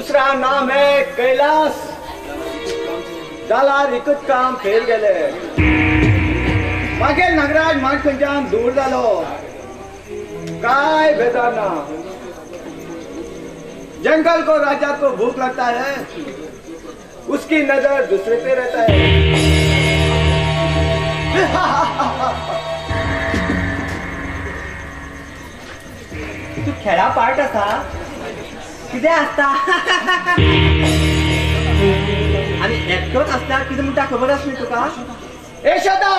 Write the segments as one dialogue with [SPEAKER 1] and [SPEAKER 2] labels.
[SPEAKER 1] दूसरा नाम है कैलाश। जालार एकच काम फेल गेले। मागीर नागराज मात खंयच्यान दूर जालो। काय बेजार ना। जंगल को राजा को भूख लगता है, उसकी नजर दूसरे पे रहता है।
[SPEAKER 2] तू खेळा पार्ट आसा कितें आसता आनी एकटोच आसता कितें म्हणटा खबर आसली तुका?
[SPEAKER 1] यशोदा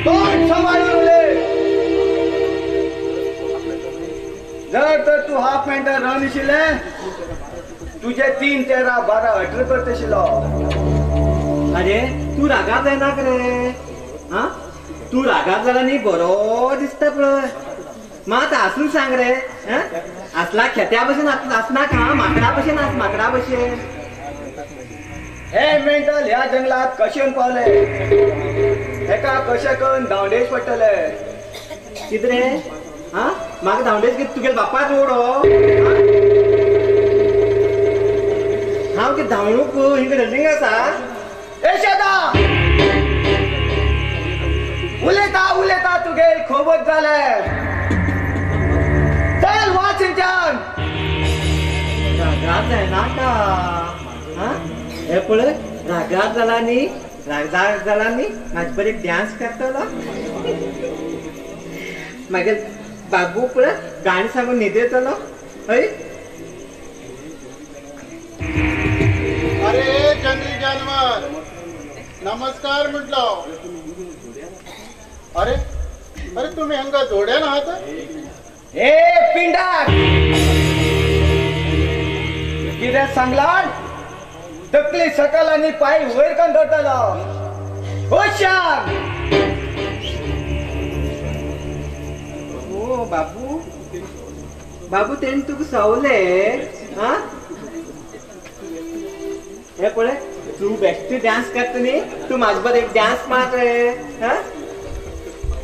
[SPEAKER 1] तोंड सांबाळून उलय। जर तर तू हाफ मिनटां रन आशिल्लें तुझे 3, 13, 12, 18 करतशिलो।
[SPEAKER 2] अरे तू रागार जायनाक रे। हा तू रागार जाला न्ही बरो दिसता पळय। मात आसून सांग रे, असला खेत्या भशेन आसनाक हा, माकडा भशेन आस, माकडा भशेन।
[SPEAKER 1] हे मेंटल ह्या जंगलात कशें येवन पावले? हेका कशें करून धांवडेच पडटले।
[SPEAKER 2] कितें रे? हा म्हाका धांवडेच कितें तुगेले बापाक उडो? हांव कितें धांवणूक हिंगा रनिंग आसा?
[SPEAKER 1] यशोदा उलयता उलयता तुगे खोबत जालें। चल वाच हिंच्यान।
[SPEAKER 2] रागार जायनाका। हे पळय रागार जाला न्ही, रागार जाला न्ही, म्हाजे बरें एक डांस करतलो। मागीर बाबू पळय गाणी सांगून न्हिदेतलो। हय
[SPEAKER 3] अरे जंगली जानवर नमस्कार म्हटलं। अरे अरे तुम्ही हंगा जोड्यान आहात?
[SPEAKER 1] ए पिंडाक कितें सांगलां? तकली सकल आनी पांय वयर करून दवरतलो। होशार।
[SPEAKER 2] ओ बाबू बाबू तेणी तुका सवले। हा हे पळय तू बेस्ट डांस करता न्ही, तू म्हाजे बरोबर एक डांस मार रे। हा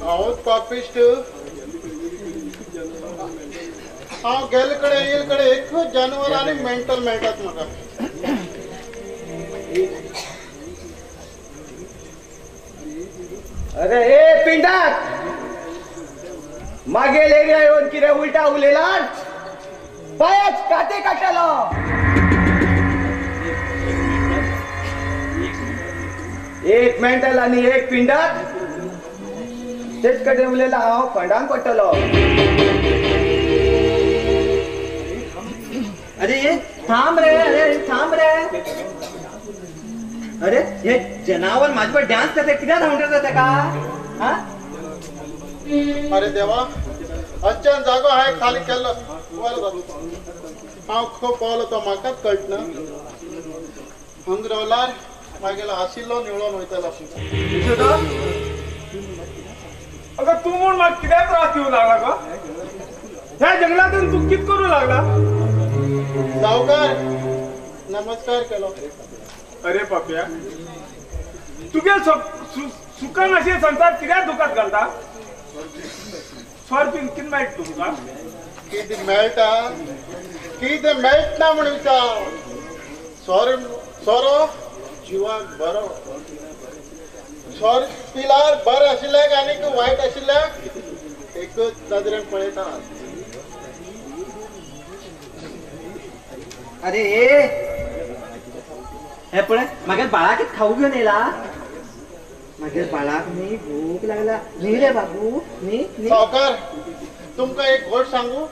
[SPEAKER 3] हांवूच पापिश्ट, हांव गेल्ले कडेन येयले कडेन एकूच जानवर आनी मेंटल मेळटात म्हाका।
[SPEAKER 1] अरे ए पिंडाक मागेल एरिया येवन कितें उलटा उलयला पांयच काते काडटलो। एक मेंटल आनी एक पिंडाक तेच कडेन उलयला हांव फंडान पडटलो।
[SPEAKER 2] अरे थांब रे, अरे थांब रे। अरे हे जनावर माझ्यावर डान्स करते कित्याक धांवता तेका? हा
[SPEAKER 3] अरे देवा अच्चान जागो हांवें खाली केल्लो हांव खूब पावलो तो म्हाकाच कळना। हांगा रावल्यार मागेलो आशिल्लो निवळोन वयतलो।
[SPEAKER 4] अगं तूं म्हूण म्हाका कित्याक त्रास दिवंक लागला गो? ह्या जंगलांतून तूं कितें करूं लागला?
[SPEAKER 3] सावकार नमस्कार केलो।
[SPEAKER 4] अरे पापया तुगे सुखान अशें संवसार कित्याक दुखात घालता? सोर पीन कितें मेळटा तुमकां?
[SPEAKER 3] कितें मेळटा कितें मेळटा म्हूण विचार। सोर सोरो जिवाक बरो, सोर पिलार बरें आशिल्ल्याक आनीक वायट आशिल्ल्याक एकच नदरेन पळयता।
[SPEAKER 2] अरे हे पळय मागीर बाळाक कितें खाऊ घेवन येयला? मागीर बाळाक न्ही भूक लागला न्ही रे बाबू न्ही?
[SPEAKER 3] सावकार तुमकां एक गोश्ट सांगू?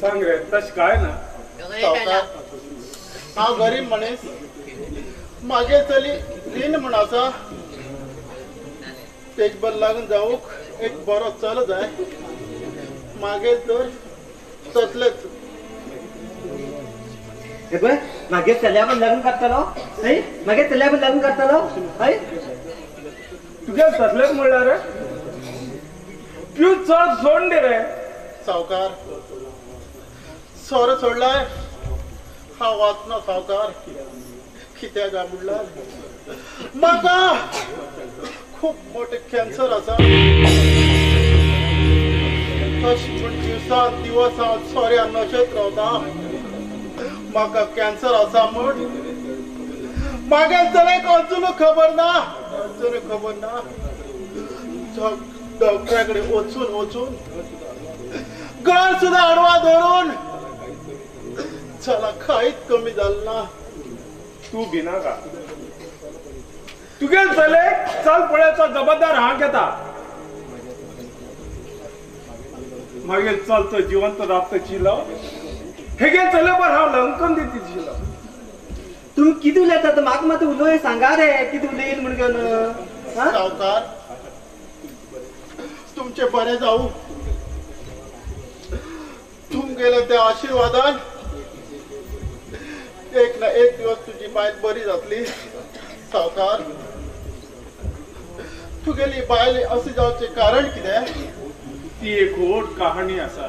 [SPEAKER 4] सांग रे। तशें काय ना
[SPEAKER 3] सावकार, हांव गरीब मनीस, मागे चली रीण म्हूण आसा, तेज बर लागून जावंक एक बरो चलो जाय। मागीर तर तसलेच
[SPEAKER 2] हे पळय मागीर चल्या पण लग्न करतलो। हय मागीर चल्या पण लग्न करतलो। हय
[SPEAKER 4] तुगे तसलेच म्हणल्यार रे तूं चड सोड दी रे।
[SPEAKER 3] सावकार सोरो सोडलाय हांव वाचना सावकार। कित्याक काय म्हणल्यार म्हाका खूब मोठें कॅन्सर आसा। तशें म्हूण दिवसान दिवस हांव सोऱ्या नशेंत रावता। म्हाका कॅन्सर आसा म्हूण मागीर चलयक अजून खबर ना, अजून खबर ना. डॉक्टरा कडेन वचून वचून घर सुद्दां आडवा धरून चला कांयच कमी जालें ना.
[SPEAKER 4] तूं भिनाका, तुगे चले चल पळयाचो जबाबदार हांव घेता. मागीर चल तो जिवंत राबता चिलो हेगे चले पर हांव लंकन दिती चिलो.
[SPEAKER 2] तुमी कितें उलयतात म्हाका मात उलोय सांगा रे, कितें उलयल म्हण घेवन.
[SPEAKER 3] सावकार तुमचे बरें जावं, तुमगेले त्या आशिर्वादान एक ना एक दिवस तुजी बायल बरी जातली. सावकार तुगेली बायल अशें जावचें कारण कितें?
[SPEAKER 4] ती एक व्हड कहाणी आसा,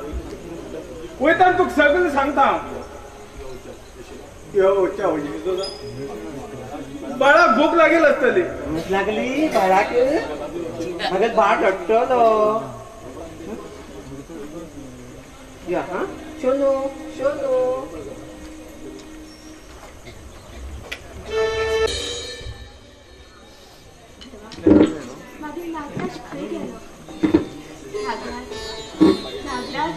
[SPEAKER 4] वयतान तुका सगळें सांगता. बाळाक भूक लागेल आसतली.
[SPEAKER 2] भूक लागली बाळाक? मागीर बाळ रडटलो. या हा शोनू शोनू.
[SPEAKER 5] मागीर नागराज खंय गेलो? नागराज, नागराज,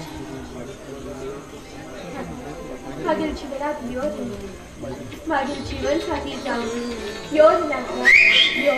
[SPEAKER 5] मागीर जीवनात यो रे, मागीर जीवन साथी जावन यो रे नागराज, यो.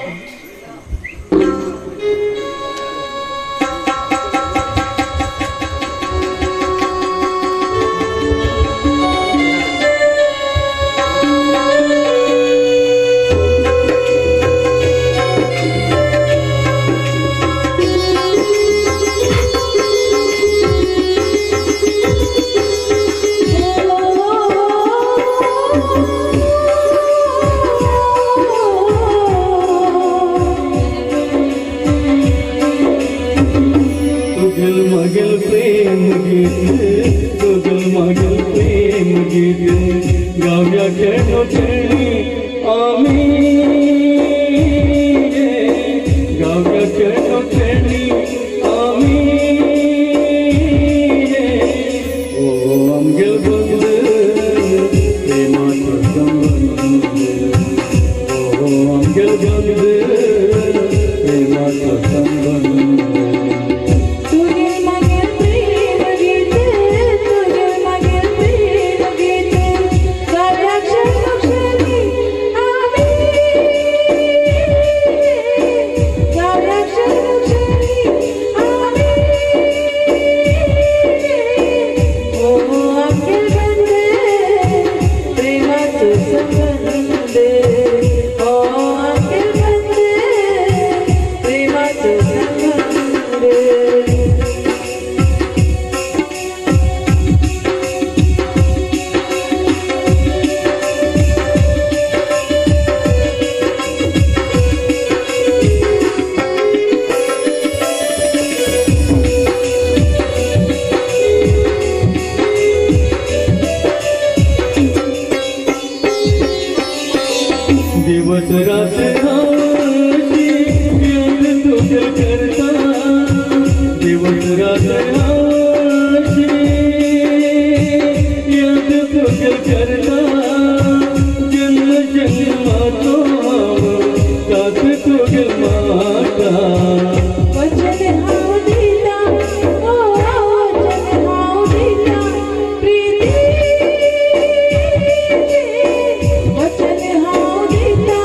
[SPEAKER 6] वचन हांव दिता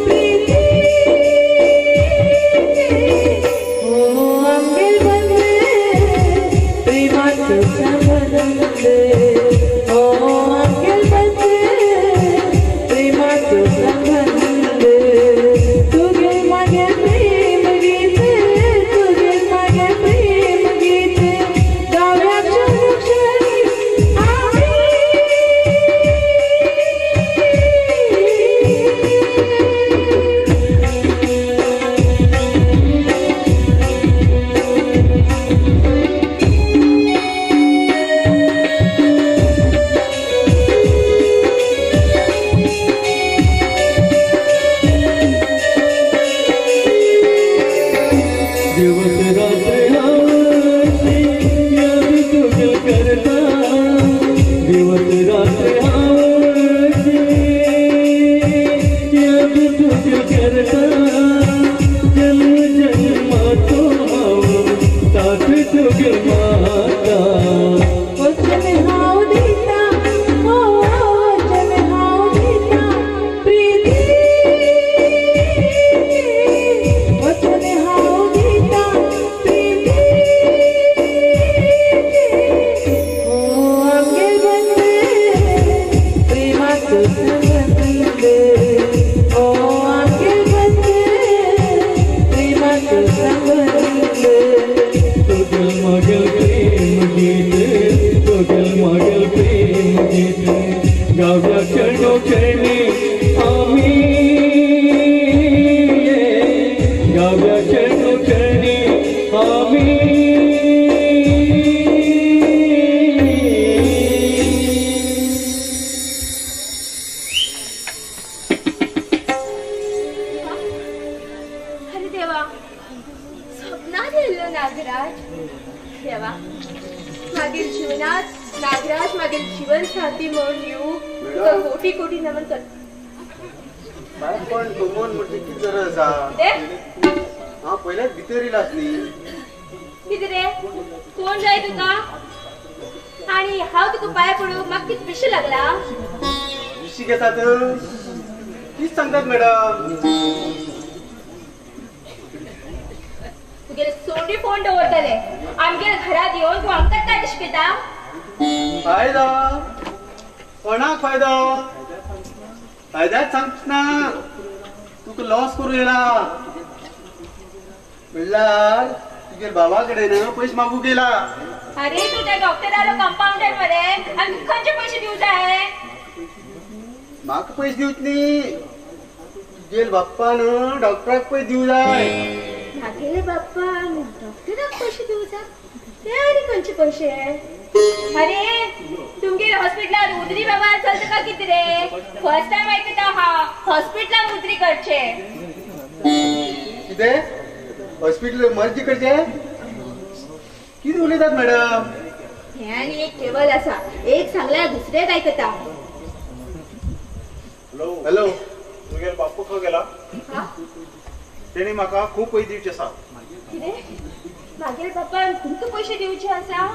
[SPEAKER 6] प्रीती. संग ओ आमगेल बंद प्रेमाक संबंद तुगेल मागेल प्रेम गीत तुगेल मागेल प्रेम गीत गाव्या क्षणो क्षणी आमी गाव्या क्षणो क्षणी आमी
[SPEAKER 5] अरे देवा स्वप्नात येयल्लो नागराज देवा मागील जीवनात नागराज मागील जीवन साथी म्हणून येऊ तुका कोटी कोटी नमन कर.
[SPEAKER 1] बाय पण कमोन म्हणजे कितें गरज आसा? हांव पयलेच भितर येयलाच न्ही.
[SPEAKER 5] कितें रे कोण जाय तुका आणि हांव तुका पांय पडूं म्हाका कितें विश लागला?
[SPEAKER 1] विशी घेतात कितें सांगतात मॅडम?
[SPEAKER 5] तुगेले सोडी फोन दवरतले आमगेर घरात येवन तूं आमकां काय शिकयता?
[SPEAKER 1] फायदो कोणाक फायदो? फायद्याच सांगच ना तुका लॉस करूं येला म्हणल्यार तुगेर बाबा कडेन पयशे मागूंक गेला.
[SPEAKER 5] अरे तूं त्या डॉक्टरालो कंपाउंडर मरे आनी खंयचे पयशे दिवं जाय?
[SPEAKER 1] म्हाका पयशे दिवच न्ही तुगेल बाप्पान डॉक्टराक पयशे दिवं जाय.
[SPEAKER 5] मागेले बाप्पान डॉक्टराक पयशे दिवं जाय? ते आनी खंयचे पयशे? अरे तुमगेर हॉस्पिटलान उदरी बाबा चलता का कितें रे? फर्स्ट टायम आयकता हांव हॉस्पिटलान उदरी करचे.
[SPEAKER 1] कितें हॉस्पिटल मर्जी करचे? कितें उलयतात मॅडम?
[SPEAKER 5] हें आनी एक टेबल आसा एक सांगल्यार दुसरेंच आयकता.
[SPEAKER 4] हॅलो
[SPEAKER 1] हॅलो
[SPEAKER 4] तुगेल बाप्पू खंय गेला? तेणी म्हाका खूब पयशे दिवचे आसा.
[SPEAKER 5] कितें मागेल बाप्पान तुमकां पयशे दिवचे आसा?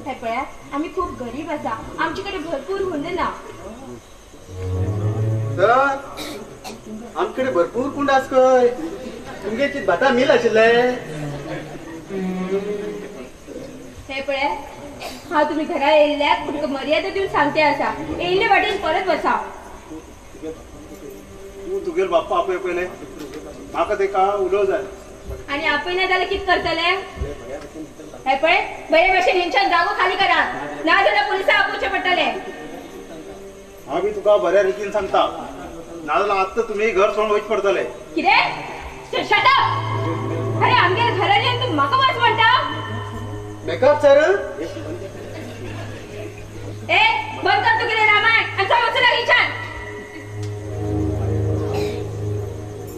[SPEAKER 5] हें पळयात आमी खूब गरीब आसा आमचे कडेन भरपूर हुंड ना.
[SPEAKER 1] सर आमचे कडेन भरपूर कुंड आसा खंय. तुमगे कितें भाता मिल आशिल्लें?
[SPEAKER 5] हें पळयात हांव तुमी घरा येयल्ल्याक तुमकां मर्यादा दिवन सांगते आसा येयल्ले वाटेन परत वचा.
[SPEAKER 4] तूं तुगेल बाप्पा आपय पयलें म्हाका तेका उलोवं जाय.
[SPEAKER 5] आनी आपयना जाल्यार कितें करतले? हे पळय बरे भशेन हेंच्यान जागो खाली करा ना जाल्यार पुलिसांक आपोवचें पडटलें.
[SPEAKER 4] हांव बी तुका बऱ्या रितीन सांगता ना जाल्यार आत्तां तुमी घर सोडून वयचें पडटलें.
[SPEAKER 5] कितें? Shut up! अरे आमगेर घरान येवन तूं म्हाका वच म्हणटा?
[SPEAKER 1] मेकअप सर
[SPEAKER 5] ए बंद कर तुगेलें रामायण आनी चल वचूं लाग हिच्यान.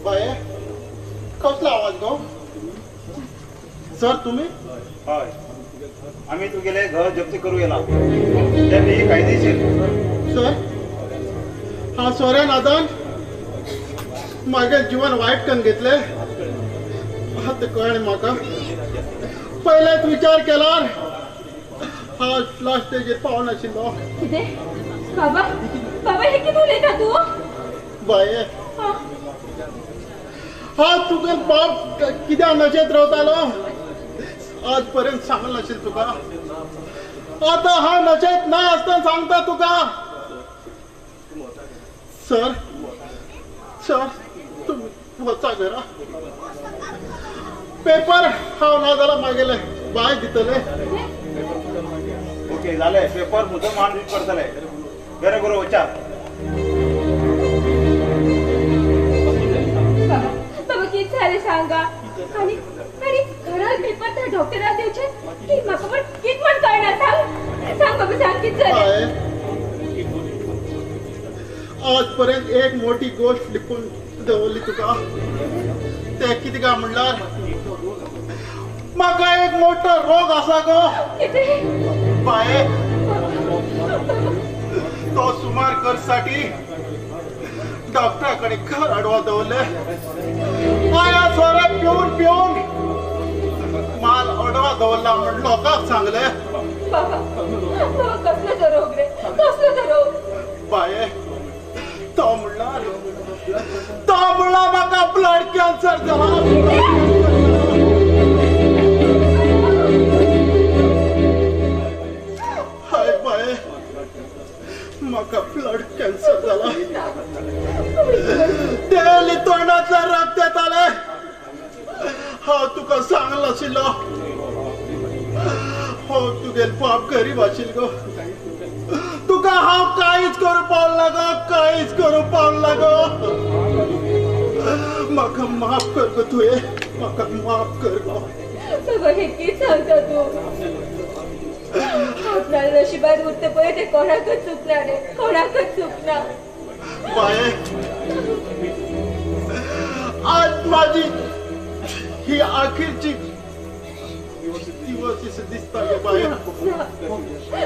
[SPEAKER 3] बाये कसलो आवाज गो? सर तुम्ही?
[SPEAKER 4] हय आमी तुगेलें घर जप्ती करूं येला तें बी कायदेशीर.
[SPEAKER 3] सर हांव सोऱ्या नादान मागेल जीवन वायट करून घेतले आतां कळ्ळें म्हाका. पयलेच विचार केल्यार हांव लास्ट स्टेजीर पावनाशिल्लो.
[SPEAKER 5] कितें बाबा बाबा हें कितें उलयता तूं?
[SPEAKER 3] बाये हांव तुगेल बाप कित्याक नशेंत रावतालो आज पर्यंत सांगलें नाशिल्लें तुका. आतां हांव नशेंत ना आसतना सांगता तुका. सर सर तुमी वचा घरा पेपर हांव ना जाल्यार मागेले बाय दितले.
[SPEAKER 4] ओके जालें पेपर मुद्दम मान रीड करतले. बरें करूं वचा.
[SPEAKER 5] बाबा कितें जालें सांगा? आनी आनी घरात पेपर त्या डॉक्टराक दिवचे की म्हाका पण कितें म्हण कळना. सांग सांग बाबा सांग कितें जालें?
[SPEAKER 3] आजपर्यंत एक मोठी गोष्ट लिपून दवरली तुका. ते कितें काय म्हणल्यार म्हाका एक मोठो रोग आसा गो. बाये तो सुमार करसाठी डॉक्टरा कडे घर आडवा दवरले. आया सोरे पिवन पिवन माल अडवा दवरला म्हण लोकांक सांगले.
[SPEAKER 5] बाबा बाबा कसलो तो रोग रे कसलो तो रोग?
[SPEAKER 3] बाये तो म्हणल्यार म्हाका ब्लड कॅन्सर जाला. हाय बाये म्हाका ब्लड कॅन्सर जाला. तेली तोंडांतल्यान रक्त येतालें. हांव तुका सांगला आशिल्लो हो तुगेल बाप गरीब आशिल्लो गो. तुका हांव कांयच करूं पावला गो, कांयच करूं पावला गो. म्हाका माफ कर गो तुवें, म्हाका माफ कर गो.
[SPEAKER 5] बाबा हे कितें सांगता तूं? आपल्या नशिबात उरता पळय तें कोणाकच चुकना रे, कोणाकच चुकना.
[SPEAKER 3] बाये आज माझी ही अखेरची दिवस दिसता गो बाये.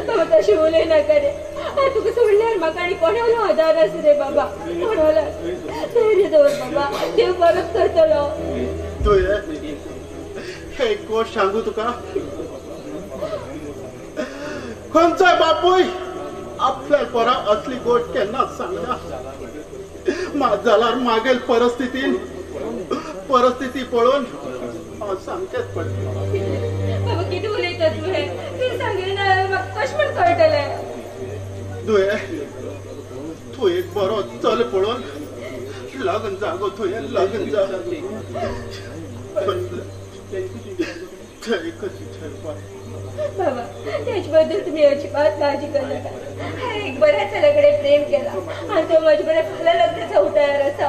[SPEAKER 5] बाबा तशें उलय नाका रे. तुका सोडल्यार म्हाका आनी कोणालो आदार आसा रे बाबा, कोणालो. धैर्य दवर बाबा, देव बरोच करतलो.
[SPEAKER 3] तुवें एक गोश्ट सांगू तुका, खंयचोय बापूय आपल्या पोरा असली गोश्ट केन्नाच सांगना. जाल्यार मागेल परिस्थितीन परिस्थिती पळोवन हांव सामकेंच पडलें.
[SPEAKER 5] बाबा कितें उलयता तुवें? तूं सांगिल्लें ना म्हाका कशें म्हण कळटलें?
[SPEAKER 3] तुवें तूं एक बरो चल पळोवन लग्न जा गो, तुवें लग्न जा.
[SPEAKER 5] बाबा त्याचे बद्दल तुम्ही अजिबात काळजी करू नका. एक बऱ्या चल्याकडे प्रेम केला आणि तो माझ्या बरोबर फाल्यां लग्न जावंक तयार आसा.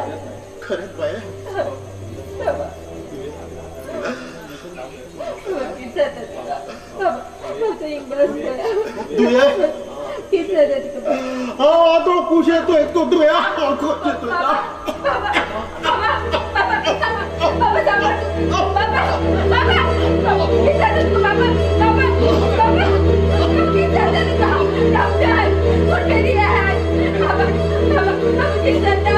[SPEAKER 3] खरेंच बाये?
[SPEAKER 5] बाबा कितें जाता तुका? बाबा म्हाका एक बस पळय कितें जाता तुका?
[SPEAKER 3] हांव आतां खूश येतो एक तूं तुवें हांव खूश येतो.
[SPEAKER 5] बाबा बाबा बाबा बाबा बाबा बाबा बाबा कितें जाता तुका? बाबा बाबा बाबा कितें जाता तुका? डॉक्टर कोण तरी येयात. बाबा बाबा बाबा कितें जाता?